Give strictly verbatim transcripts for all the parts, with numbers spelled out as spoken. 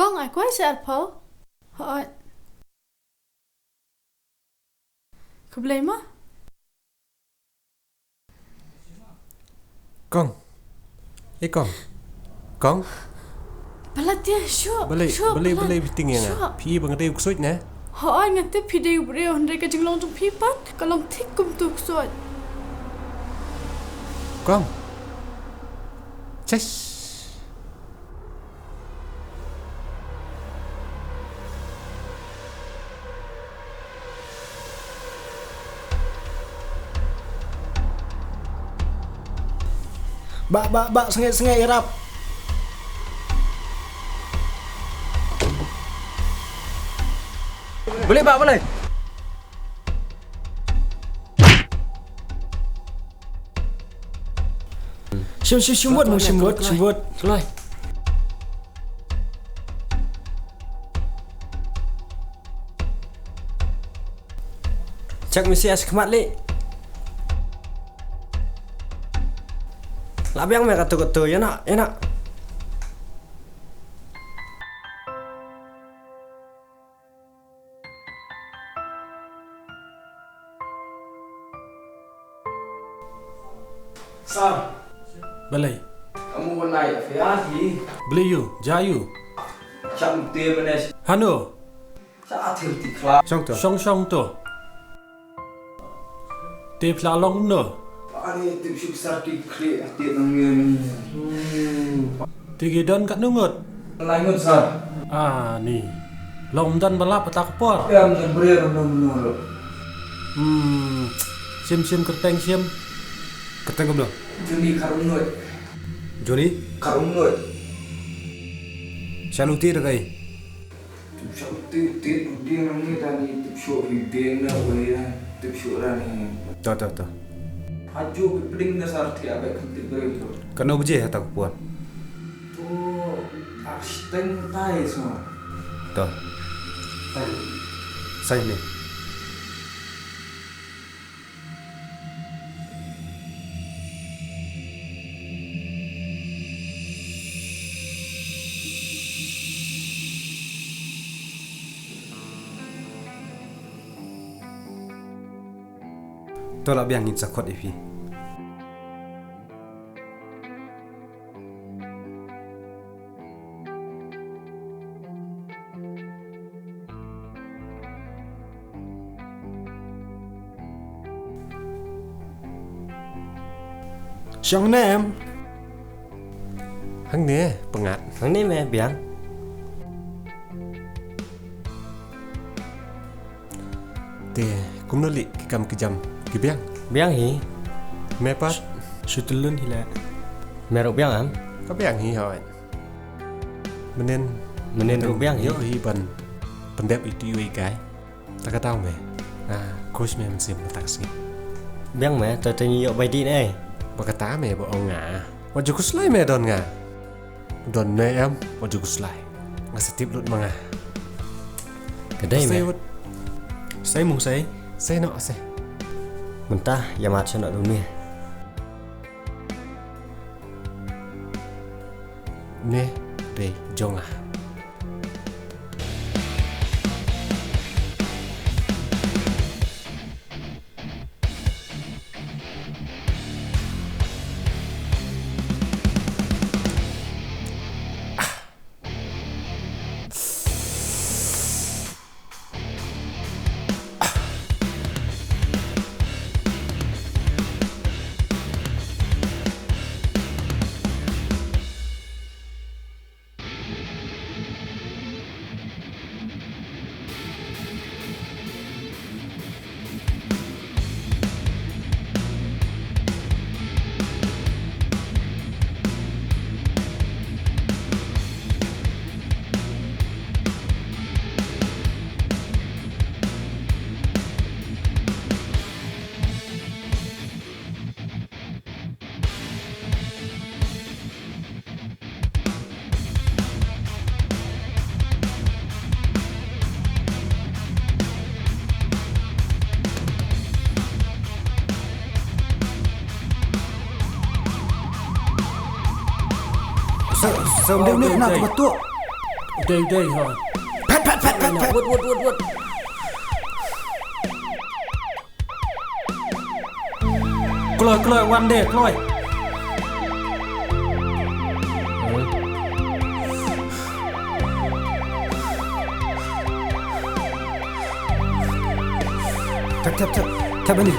Kong, ai kwai sha arphew. Hooid. Khublei ma. Kong. Ei Kong. Kong. Palat ïa, shuh. Balei, shuh, balei, palat. Balei phi tieng ïa nga? Shuh. Phi ba nga dei u ksuid ne? Hooid, nga tip phi dei u briew, hynrei ka jinglong jong phi pat ka long thik kum uto u ksuid. Kong. Chais. Bah, bah, bah, sngewbha, sngewbha ïarap. Balei, bah, balei? Shim, shim, shim vote, mo, shim vote, shim vote. Kloi. Check message khmat lei. La biang me kato kato, ïa na, ïa na. Sir. Balei? Kamu nai afia hi. Balei ïu, ja ïu. Cham te manes. Hano. Sa athil ti khla. Shong to. Shong shong to. Te phla long no. Ani tip suk sar ti khli ati nang ni. Hmm. Te ki don kat nungut. Lai ngut sar. Ah, ni. Long don balap atak por. Ya, don brer nang nang. Hmm. Sim sim kerteng sim. Kerteng kumno? Joni karung ngut. Joni? Karung ngut. Sanu ti da kai. Tip shuh, tip, tip, ding nang ni tani, tip shuh, hi ding na wei na, tip shuh ra ni. To, to, to. Haju bi pding na sar thiah bai kan tip bai to. Kano baje ha ta ka por? To, ar shiteng tai sma. To. Tai. Sai ni. To la biang ngin sa khot ïa phi. Shong ne em? Hangne, pyngngad. Hangne me biang. Te, kumno lei ki kam ki jam ki biang? Biang hi. Me pat? Shu tylun hi leh. Me ruh biang em? Ka biang hi hoi. Mynnin. Mynnin ruh biang hi. Ïoh hi ban pyndep itu iwei i guy. Ta ka daw me. Ah, coach me mynsiem mynta ka sngi. Biang me, to te ngi ïoh bai dih ne. Ba kata me ba ong nga. Wat ju khuslai me don nga. Don ne em, wat ju khuslai. Nga sa tip lut ma nga. Ka dei me. Sei mo sei. Sei noh sei. Mynta ïa mat sha noh dum ne. Ne dei jong nga. Sa, sa, dei, dei, na, dei. Ka batuk. Dei, dei, ha. Phet, phet, phet, phet, phet. Wut, wut, wut, wut. Kloi, kloi, wan de, kloi. Thep, thep, thep. Thep ani.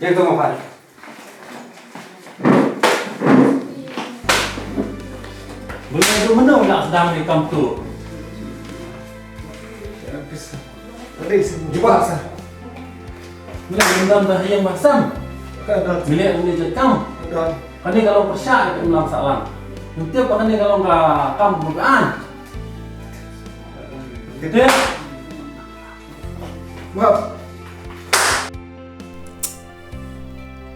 Ïa to ma pha. Balei tu mynno la sdang ïa kam tu? Jubab sa. Balei mynno dah ïa ma sam? Balei uni jait kam? Kane ka long pyrshah ïa ka imlang sahlang. Ym tip ba kane ka long ka kam bukan. Kete. Map.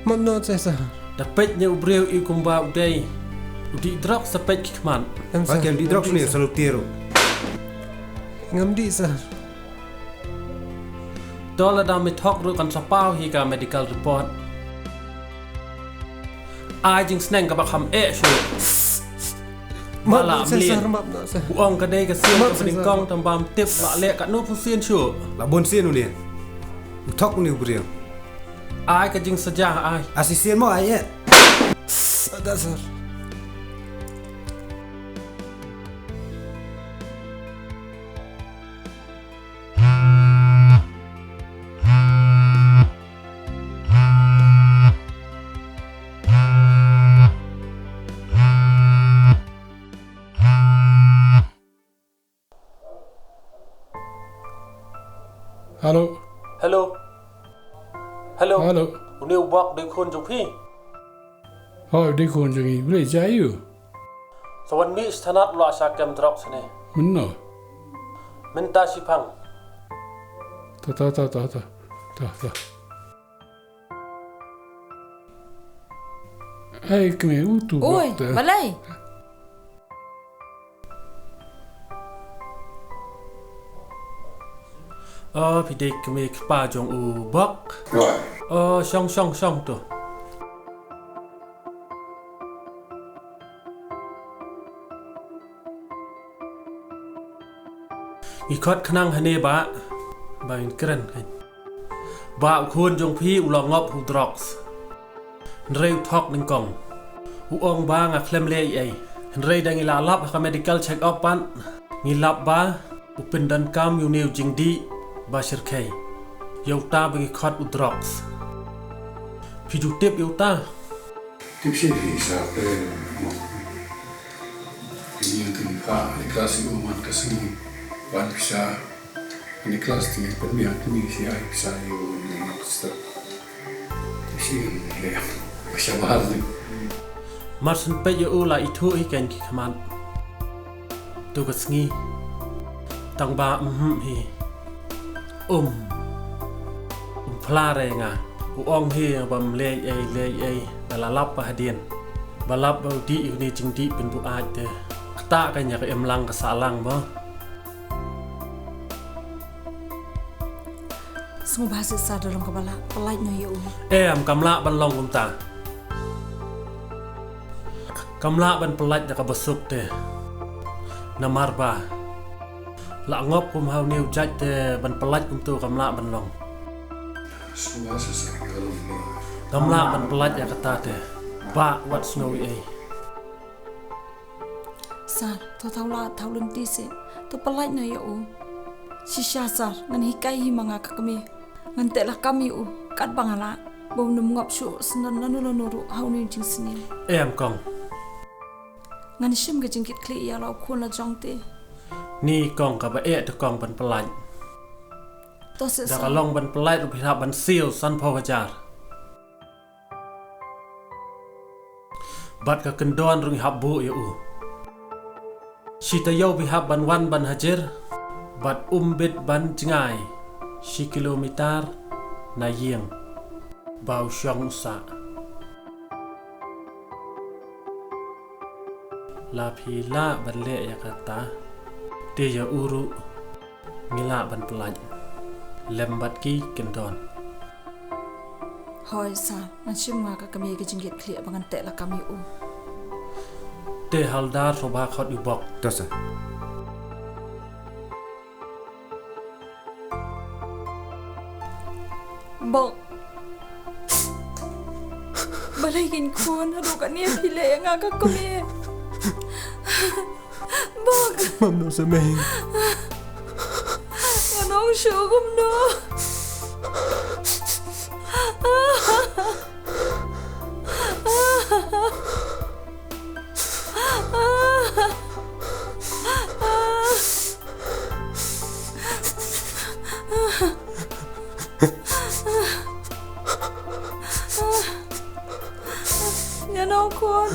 Map noh te sir. Da peit ne u briew i kumba u dei u dih drugs sa peit ki khmat. Em sir. Ba kem dih drugs ne sa lu tiru. Ngam dih sir. To lada me thok ruh kan sa paw hi ka medical report. Ai jingsneng kaba kham eh shuh. Map noh sir, map noh sir. U ong ka dei ka sien kaba nyngkong tang bam tip la leh katno phew sien shuh. La bun sien une. U thok une u briew. Ai ka jingsaja ai. Asi sien mo ai eh. Ada sir. Hello. Hello. Hello. Hello. Une u Bok dei khun jong phi? Hooid, dei khun jong ngi. Balei jia aiu? Sa wan mih sha thanat u la shah kem drugs ne. Mynno? Mynta shiphang. Ta ta ta ta ta. Ta ta. Ai kmie u tu. Oi, Bok te. Balei? O, phi dei kmie kpa jong u Bok. Oi. O, shong shong shong to. Ngi khot khnang hangne ba, ba ngin kren kan. Ba u khun jong phi u la ngop ha u drugs. Hynrei u thok nyngkong. U ong ba nga khlem leh ei ei. Hynrei da ngi la lap ha ka medical check up pat, ngi lap ba u pyndonkam ïa une u jingdih ba shyrkhei. Ïa uta ba ngi khot u drugs. Phi ju tip ïa uta? Tip shi phi sa pe mo. Ini yang kini ka, ini kelas ini umat kesini. Wan pisa. Ini kelas ini pun yang kini si ai pisa yu ni step. Tip shi ni le. Pisa bahar ni. Mar syn peit ïa u la ithuh hi kein ki khmat. Tu ka sngi. Tang ba, mhm, hi. Um. Um phla re nga. U ong hi ba ym leh ei leh ei. Nga la lap ba hadien. Ba lap ba u dih ïa une jingdih pynbuaid te. Kata ka ïa ka imlang ka sahlang mo. Sngewbha shisha da long kaba lah. Pynlait noh ïa u. Em, kam lah ban long kumta. Kam lah ban pynlait da kaba suk te. Namar ba la ngop kum ha une u jait te ban pynlait kumto kam lah ban long. Kam lah ban pynlait ïa kata te. Ba wat sngew ei ei. Sir, to thaw lad, thaw lynti seh. To pynlait noh ïa u. Shisha sir, ngan hikai hi ma nga ka kmie. Ngan teh lakam ïa u katba nga lah. Ba un ym ngop shuh syndon lano lano ruh ha une u jingsniew. Em kong. Ngan shim ka jingkitkhlieh ïa la u khun la jong te. Ni kong, kaba eh te kong ban pynlait. To seh sir. Da ka long ban pynlait ruh phi hap ban siew sanphew hajar. Bad ka kyndon ruh ngi hap buh ïa u. Shi taïew phi hap ban wan ban hajir. Bad ym bit ban jngai shi kilometer na ïing ba u shong u sah. La phi lah ban leh ïa kata, te ïa u ruh ngi lah ban pyllait lem bad ki kyndon. Hooid sir, ngan shim nga ka kmie ka jingkitkhlieh ba ngan teh lakam ïa u. Te hawlder, shu ba khot ïa u Bok. To sir. Bok. Balei ngin khun, haduh katne phi leh ïa nga ka kmie. Bok. Mano sa mei. Ngan ong shuh kumno. Ngan ong khun.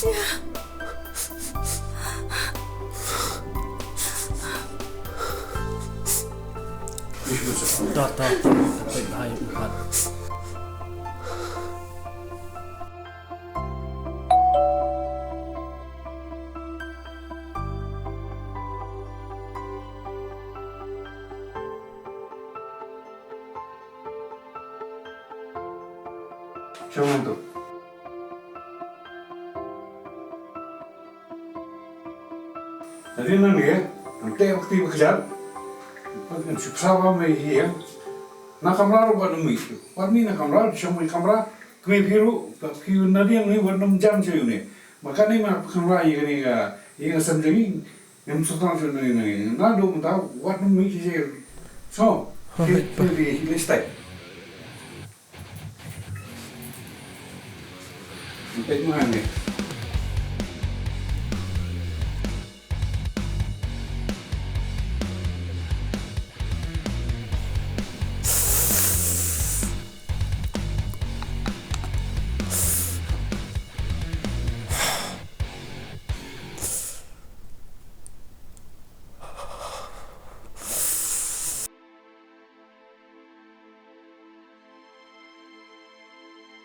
Ïa. To, to, to, to, to, to, to. Shong ngan tu. Nadien nang ye, nang te waktu bekerja. Pakai suksa ba mai ye. Na kamra ru buat nami. Buat ni na kamra, shong mai kamra. Kami piru, piru nadien ni buat nam jam sha ni. Maka ni ma kamra ye ni ka, ye ka sam jani. Ngam suksa sha ni ni. Na do mata buat nami sha. So, Alright, pa. Ni, ni, ni stay. Peit ma hangne.